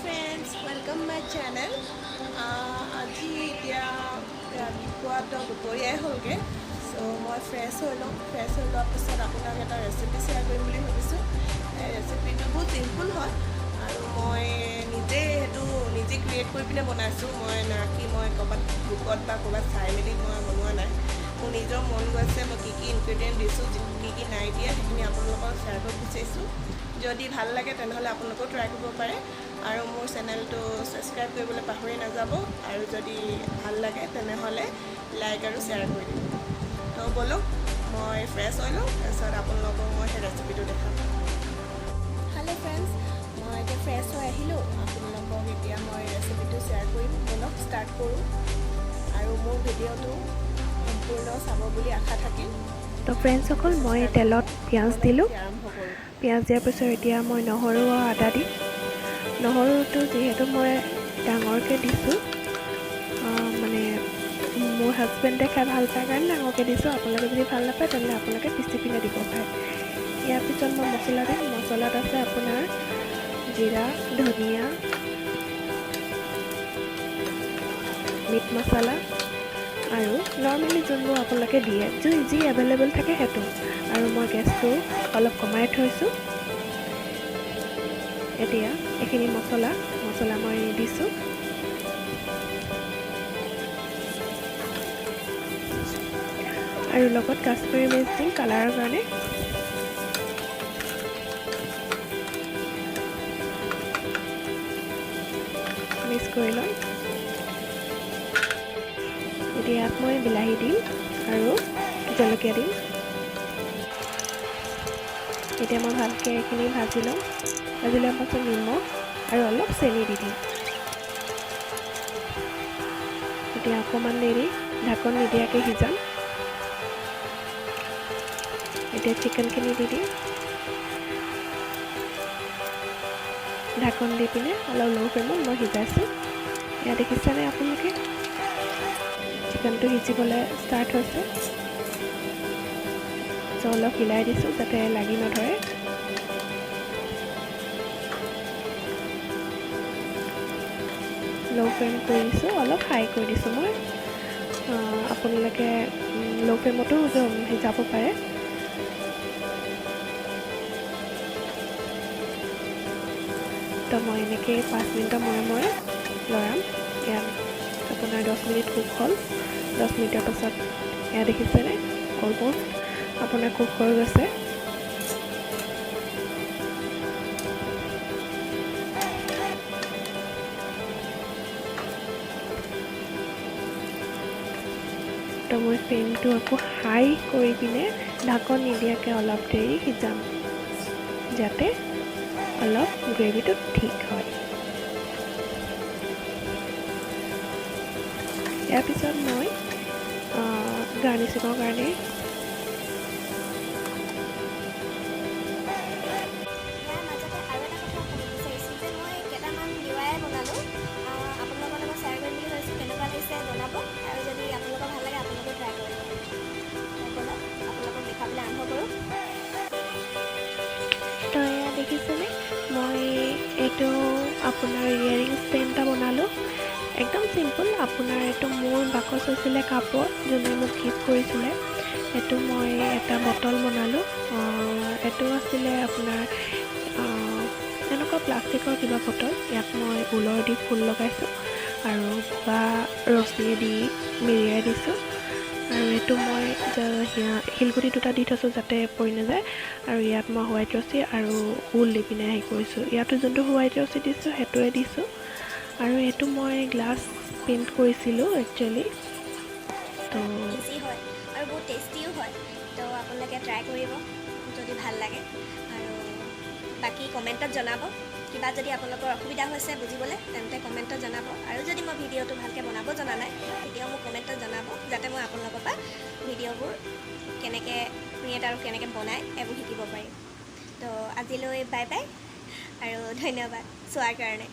Friends, welcome my channel. আজি এতিয়া ৰাতিপুৱাতো দুপৰীয়াই হ'লগৈ। চ' মই ফ্ৰেছ হৈ লওঁ। ফ্ৰেছ হৈ লোৱাৰ পিছত আপোনাক এটা ৰেচিপি শ্বেয়াৰ কৰিম বুলি ভাবিছোঁ। ৰেচিপিটো বহুত চিম্পুল হয় আৰু মই নিজে সেইটো নিজে ক্ৰিয়েট কৰি পিনে বনাইছোঁ। মই না কি মই ক'ৰবাত বুকত বা ক'ৰবাত চাই মেলি মই বনোৱা নাই। মোৰ নিজৰ মন গৈছে, মই কি কি ইনগ্ৰেডিয়েণ্ট দিছোঁ, কি কি নাই দিয়া, সেইখিনি আপোনালোকক শ্বেয়াৰ কৰিব বিচাৰিছোঁ। যদি ভাল লাগে, তেনেহ'লে আপোনালোকেও ট্ৰাই কৰিব পাৰে আৰু মোৰ চেনেলটো ছাবস্ক্ৰাইব কৰিবলৈ পাহৰি নাযাব আৰু যদি ভাল লাগে, তেনেহ'লে লাইক আৰু শ্বেয়াৰ কৰি দিব। তো ব'লক, মই ফ্ৰেছ হৈ লওঁ, তাৰপিছত আপোনালোকক মই সেই ৰেচিপিটো দেখাম। হেল্ল' ফ্ৰেণ্ডছ, মই এতিয়া ফ্ৰেছ হৈ আহিলোঁ। আপোনালোকক এতিয়া মই ৰেচিপিটো শ্বেয়াৰ কৰিম। ব'লক, ষ্টাৰ্ট কৰোঁ আৰু মোৰ ভিডিঅ'টো সম্পূৰ্ণ চাব বুলি আশা থাকিল। তো ফ্ৰেণ্ডছসকল, মই তেলত পিঁয়াজ দিলোঁ। আৰম্ভ কৰোঁ। পিঁয়াজ দিয়াৰ পিছত এতিয়া মই নহৰু আৰু আদা দিম। নহৰুটো যিহেতু মই ডাঙৰকৈ দিছোঁ, মানে মোৰ হাজবেণ্ডে খাই ভাল পায় কাৰণে ডাঙৰকৈ দিছোঁ। আপোনালোকে যদি ভাল নাপায়, তেনেহ'লে আপোনালোকে পিচি পিনে দিব পাৰে। ইয়াৰ পিছত মই মছলা দিম। মছলাত আছে আপোনাৰ জিৰা, ধনিয়া, মিট মছলা আৰু নৰ্মেলি যোনবোৰ আপোনালোকে দিয়ে, যি যি এভেইলেবল থাকে সেইটো। আৰু মই গেছটো অলপ কমাই থৈছোঁ। এতিয়া এইখিনি মছলা মই দিছোঁ আৰু লগত কাশ্মীৰী মিৰ্চ দিম কালাৰৰ কাৰণে। মিক্স কৰি ল'ম। এতিয়া ইয়াত মই বিলাহী দিম আৰু জলকীয়া দিম। এতিয়া মই ভালকৈ এইখিনি ভাজি ল'ম। ভাজি লোৱাৰ পাছত নিমখ আৰু অলপ চেনি দি দিম। এতিয়া অকণমান দেৰি ঢাকন নিদিয়াকৈ সিজাম। এতিয়া চিকেনখিনি দি দিম। ঢাকন দি পিনে অলপ ল' ফ্লেমত মই সিজাইছোঁ। এয়া দেখিছেনে আপোনালোকে? চিকেনটো সিজিবলৈ ষ্টাৰ্ট হৈছে। চ' অলপ হিলাই দিছোঁ যাতে লাগি নধৰে। ল' ফ্লেম কৰি দিছোঁ, অলপ হাই কৰি দিছোঁ মই। আপোনালোকে ল' ফ্লেমতো সিজাব পাৰে। তো মই এনেকৈ 5 মিনিটৰ মূৰে মূৰে লৰাম। ইয়াত আপোনাৰ 10 মিনিট কুক হ'ল। 10 মিনিটৰ পাছত এয়া দেখিছেনে? অলমষ্ট আপোনাৰ কুক হৈ গৈছে। তো মই ফ্লেমটো আকৌ হাই কৰি পিনে ঢাকন নিদিয়াকৈ অলপ দেৰি সিজাম, যাতে অলপ গ্ৰেভিটো ঠিক হয়। ইয়াৰ পিছত মই গাৰ্নিচিঙৰ কাৰণে ইয়াৰ মাজতে আৰু এটা কথা ক'ব বিচাৰিছোঁ যে মই কেইটামান ডিআইৱাই বনালোঁ, আপোনালোকৰ লগত শ্বেয়াৰ কৰিম বুলি ভাবিছোঁ। কেনেকুৱা লাগিছে জনাব আৰু যদি আপোনালোকৰ ভাল লাগে, আপোনালোকেও ট্ৰাই কৰিব। ব'লক, আপোনালোকক দেখাবলৈ আৰম্ভ কৰোঁ। তো এয়া দেখিছেনে? মই এইটো আপোনাৰ ইয়েৰিং ষ্টেণ্ড এটা বনালোঁ। একদম চিম্পুল। আপোনাৰ এইটো মোৰ বাকচ আছিলে কাপৰ, যোনে মোক গিফ্ট কৰিছিলে। এইটো মই এটা বটল বনালোঁ। এইটো আছিলে আপোনাৰ এনেকুৱা প্লাষ্টিকৰ কিবা বটল। ইয়াত মই ঊলৰ দি ফুল লগাইছোঁ আৰু বগা ৰছীয়ে দি মেৰিয়াই দিছোঁ। আৰু এইটো মই শিলগুটি দুটা দি থৈছোঁ যাতে পৰি নাযায়। আৰু ইয়াত মই হোৱাইট ৰছী আৰু ঊল দি পিনে হেৰি কৰিছোঁ। ইয়াতো যোনটো হোৱাইট ৰছী দিছোঁ, সেইটোৱে দিছোঁ। আৰু এইটো মই গ্লাছ পেইণ্ট কৰিছিলোঁ একচুৱেলি। তো ইজি হয় আৰু বহুত টেষ্টিও হয়। তো আপোনালোকে ট্ৰাই কৰিব যদি ভাল লাগে আৰু বাকী কমেণ্টত জনাব। কিবা যদি আপোনালোকৰ অসুবিধা হৈছে বুজিবলৈ, তেন্তে কমেণ্টত জনাব। আৰু যদি মই ভিডিঅ'টো ভালকৈ বনাব জনা নাই, তেতিয়াও মোক কমেণ্টত জনাব, যাতে মই আপোনালোকৰ পৰা ভিডিঅ'বোৰ কেনেকৈ ক্ৰিয়েট আৰু কেনেকৈ বনায় এইবোৰ শিকিব পাৰিম। তো আজিলৈ বাই বাই আৰু ধন্যবাদ চোৱাৰ কাৰণে।